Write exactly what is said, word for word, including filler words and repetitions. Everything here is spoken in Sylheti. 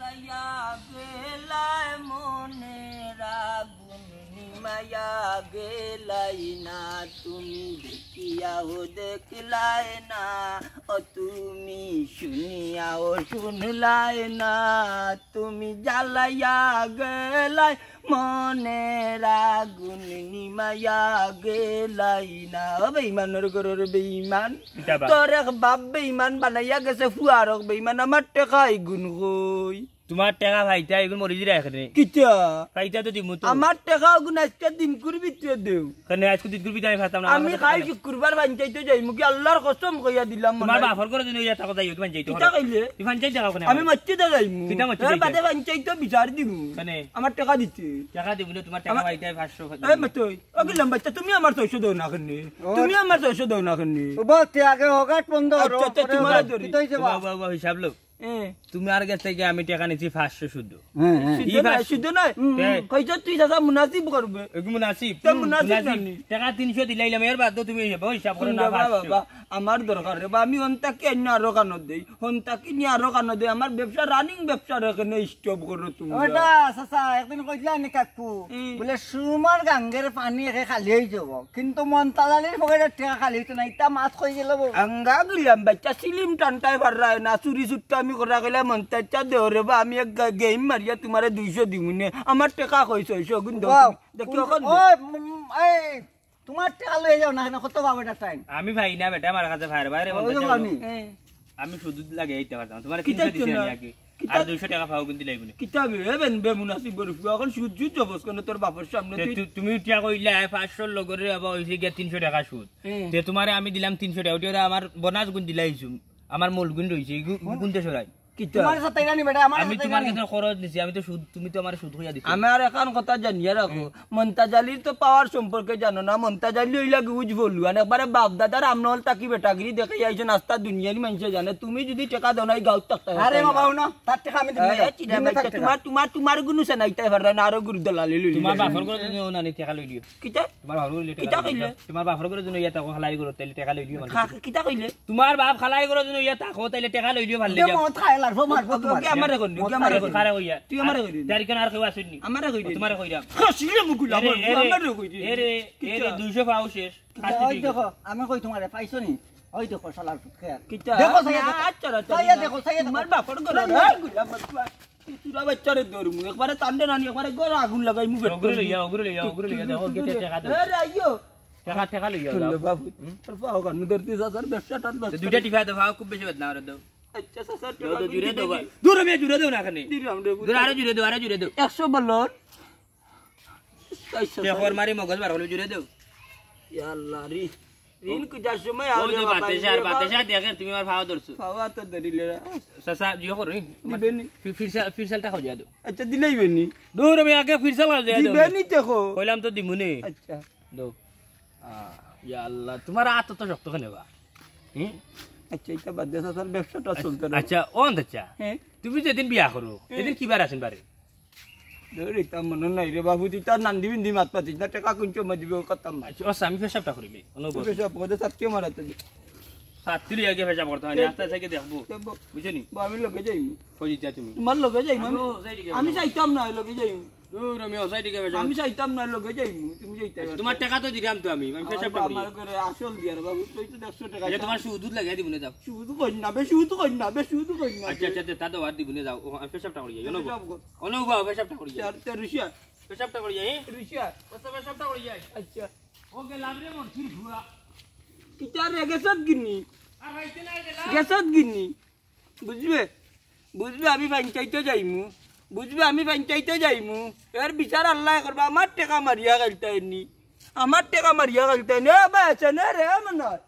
গেলায় মনের আগুন নিমাইয়া গেলাই না, তুমি দেখিয়াও দেখলায় না, ও তুমি শুনিয়াও শুনলায় না, তুমি জ্বালাইয়া গেলায় মনের আগুন নিমাইয়া গেলাই না। ও বেইমানর ঘরর বেইমান, কিতা বা? তোর এক বাপ বেইমান বানাইয়া গেছে, ফুয়ার এক বেইমান, আমার টেকা ইগুন কই? তুমার টেকা পাইতা, ইগুন মরি জিরা এখানে। কিতা? পাইতা তো দিমু তো। আমার টেকা ইগুন আইজকে দিনকুর ভিতরে দেও। কেনে আইজকে দিনকুর ভিতরে আমি পাইতাম না, আমি আমার কাছে খাই টাকা নাই। শুক্রবার পঞ্চায়েতো যাইমু, কি আল্লার কসম কইয়া দিলাম তুমার মনে হয়। বাপর ঘরে দিন অইয়া থাকো যাইও, তুমি পঞ্চায়েত কিতা করো। কইলে? তুমি পঞ্চায়েত থাকো কেনে? আমি মরতে তো যাইমু। কিতা মরতে হ্যাঁ, যাইতে? বাদে পঞ্চায়েত বিচার দিমু। কেনে? আমার টেকা দিতে। টেকা দিমু না, তুমার টেকা আমার পাইতে পাঁচশো। এ মতই, ও গেলাম বাচ্চা, তুমি আমার ছয়শো দেও না কেনে? ও। তুমি আমার ছয়শো দেও না কেনে? ও বাবা, তে আগে হগাট বন্ধ করো, আচ্ছা, আচ্ছা, পরে তুমার হগাট। ধরি। কিতা অইছে বা? বাবা, বাবা, হিসাব লও। এ। তুমার গেছ থাকি আমি টেকা নিছি পাঁচশো শুদ্ধ। হ্যাঁ, হ্যাঁ। শুদ্ধ ই নায়, পাঁচশো। শুদ্ধ নায়। হুম, হুম। তে? কইছো তুই চাচা মুনাসিব করবে। এগু মুনাসিব। তে মুনাসিব মুনাসিব। নানি। টেকা তিনশো দিলাইলাম, এর বাদেও তুমি হিসাব, হিসাব করো শুন না, বাবা, পাঁচশো। বাবা, আমার দরকার রে বা, আমি অন্তাকি আইন আরো কানো দেই। হন্তাকি নি আরো কানো দে, আমার ব্যবসা, running ব্যবসা রে কেনে stop করো তুমি? ওটা চাচা, একদিন কইছিলা নি কাকু, হুম। বুলে সুরমার গাঙ্গের পানি একে খালি অই যাব, কিন্তু মন্তাজ আলীর পকেটর টেকা খালি অইতো না, ইতা মাত কই গেল বউ। আঙ্গা গেলাম বাচ্চা, সিলিম টানতায় পাররায় না, চুরি চুট্টামি করা গেলে মন্তাজটা দেও রে বা, আমি এক গা-, game মারিয়া তুমারে দুইশো দিমুনে, আমার টেকা কই ছয়শো গুণ দেও ওয়াও। তুমি। দেখি কোন, ওখান ওই, উম, এই, তুমার টেকা লই যাও না, না কত পাবো এটা টাইম? আমি পাই না বেটা, আমার কাছে ফায়ার বাইরে ওই বলতে যে চাও। পানি। হ্যাঁ। আমি শুধু লাগে এইতে পারতাম। তুমার কিতা তিনশো দিছি না? আমি আগে। কিতা? আর দুইশো টেকা পাও কিন্তু লাইব না। কিতা বে, এ বেন, বেমুনাসিব বড় ফুয়া, এখন সুদ সুদ জবস কেনে তোর বাপর সামনে? তে তুই? তু-, তুমি উঠিয়া কইলা, "পাঁচশোর লগরে আবার অইছে গিয়া তিনশো টেকা সুদ।" হ্যাঁ। তে তুমারে আমি দিলাম তিনশো টেকা, ওটা আমার বোনাস গুণ দিলাইছু, আমার মূল গুণ রইছে, এই গু-, গুণতে সরাই। কিতা? তুমার সাথে ইরানি বেটা, আমার আমি সাথে তুমার ইরানি। কাছে খরচ নিছি, আমি তো সুদ, তুমি তো আমার সুদ কইয়া দিছো। আমি আর এখান কথা জানিয়া রাখো, হুম। মন্তাজ আলীর তো পাওয়ার সম্পর্কে জানো না, মন্তাজ আলী অইলা গুজ বলু, আর একবারে বাপ দাদার আমল তাকি বেটাগিরি দেখে আইছো, নাস্তা দুনিয়ার মানুষে জানে, তুমি যদি টেকা দেও না, এই গাঁওত থাকতে আরে পারতাম বাবা, না। হুনো, তার টেকা আমি দিমু এ, না। এ, চিনা দিমু বাইচ্চা, তার টেকা। তুমার, তুমার, তুমার গুণ আছে না, ইতাই পাররা না, আরো গুরু দলালি লইলি। তুমার বাপর ঘরে তুমি ও নানি টেকা লই দিও। কিতা? তুমার বাপর ঘরে কিতা টেকা লই কইলে? দিও। তুমার বাপর ঘরে তুমি ইয়া থাকো, খালাই ঘরে, তাইলে টেকা লই দিও, মানে। খা-, কিতা কইলে? তুমার বাপ খালাই ঘরে তুমি ইয়া থাকো, তাইলে টেকা লই দিও, ভালে দে, যা। মদ খায়, লারফো মারবো ওকে, তুমারে। ওকে, আমারে কইনি, ওকে, মদ আমারে খায়। কইনি। খারে কইয়া। তুই আমারে কইনি। তার কেন আর কেউ আসেনি? আমারে কইনি। ও, তুমারে কইরা। খাসিরে মুগুলা এরে, মারবো, এরে, আমারে কইনি। এরে, এরে, কিতা? দুইশো পাও শেষ। কিতা? ওই দেখো, আমি কই তুমারে, পাইছো নি? ওই দেখো, শালার ফুটকে আর। কিতা? দেখো, চাইয়া না, দেখো। আচ্ছা, আচ্ছা, চাইয়া না। দেখো, চাইয়া দেখো। তুমার বাপর ঘরে, না, না। এই গুলা মারবো। তুরা বাচ্চারে ধরমু, একবারে টানতে নানি, একবারে ঘরে আগুন লাগাইমু, বেটা। ওগুরে লইয়া, ওগুরে লইয়া, ওগুরে লইয়া, দেখো, গেটে টেকা দেও। এ, রে, আইও। টেকা, টেকা লইয়া যাও। বাবু, হুম? তোর পাও কান ধরতে চাচার ব্যবসাটা নষ্ট। দুইটা টিপা দেও, পাও খুব বেশি বেদনা করে দেও। আচ্ছা, চাচা, দেও, টেকা দেও, জুড়ে দেও। দূর, আমি জুড়ে দেও না কেনে। দিলাম রে, দূর, আরো জুড়ে দেও, আরো জুড়ে দেও। একশো বলন। আচ্ছা, তে চাচা। হর মারি মগজ বার হলো, জুড়ে দেও। ইয়া আল্লাহ রে। ঋণ খুঁজার সময় ও আরে যে বাবা, বাতাসে আর রে বাবা। বাতাসে দেখে তুমি আমার পাও ধরছো। পাওয়া তো ধরিলে না। চাচা, জিও করো, নি? দিবে নি? ফি-, ফিরসা-, ফিরসালটা খাও, যা দেও। আচ্ছা, দিলেই বেনি। দূর, আমি আগে ফিরসাল খাও, যা দেও। দিবে নি দেখো। কইলাম তো দিমুনে। আচ্ছা। দেও। আহ, ইয়া আল্লাহ, তুমার আত তো শক্ত কেনে বা? হুম? আচ্ছা, ইটা বাদ দে, চাচার ব্যবসাটা চলতে না। আচ্ছা, ও আচ্ছা। হ্যাঁ। তুমি যেদিন বিয়া করো, হ্যাঁ। এদিন কি বার আছেন বারে? ধর, ইটা মনে নাই রে বাবু, তুই তার নান্দি বিন্দি মাত পাতিস না, টেকা কুন সময় দিবে, ও কথা মাত। আচ্ছা, আচ্ছা, আমি পেশাবটা করি লই, অনুভব। পেশাব করে সাথে মারাতে দে। সাথে লইয়া গিয়ে পেশাব করতে হয় না, আস্তে আস্তে গিয়ে দেখবো। দেখবো। বুঝছো নি? বা আমি লগে যাইমু। কই যা তুমি? তুমার লগে যাইমু আমি। আমি যাইতাম না, লগে যাইমু। দূর, আমি ওসাই দিকে পেশাব। আমি যাইতাম না, লগে যাইমু, তুমি যাইতাই পারো। তুমার টেকা তো দিলাম তো আমি, আমি পেশাবটা করি। আমার ঘরে আসল দিয়ার বাবু, তুই তো দেড়শো টেকা আচ্ছা, দিলাম। তুমার সুদ উদ লাগাই দিবো না, যাও। সুদ কইন না, বে সুদ কইন না, বে সুদ কইন না, আচ্ছা, বে। আচ্ছা, আচ্ছা, তা তো আর দিবো না, যাও। ও, আমি পেশাবটা করি যাই, জানো গো? পেশাব কর। অনো গো, পেশাবটা করি যাই। চার, চার রুশিয়া। পেশাবটা করি যাই। রুশিয়া। আচ্ছা, পেশাবটা করি যাই। আচ্ছা। ও গেলাম রে মন, ফির ঘুরা। কিতা রে, গেছত গিনি? আর রাইতে না গেলা? গেছত গিনি? বুঝবে? বুঝবে, আমি পঞ্চায়েতো যাইমু। বুঝবে, আমি পঞ্চায়েতো যাইমু। এর বিচার আল্লায় করবা, আমার টেকা মারিয়া খাইলতা এনি। আমার টেকা মারিয়া খাইলতা এনি। এ ভাই, আছে না রে, মনে হয়?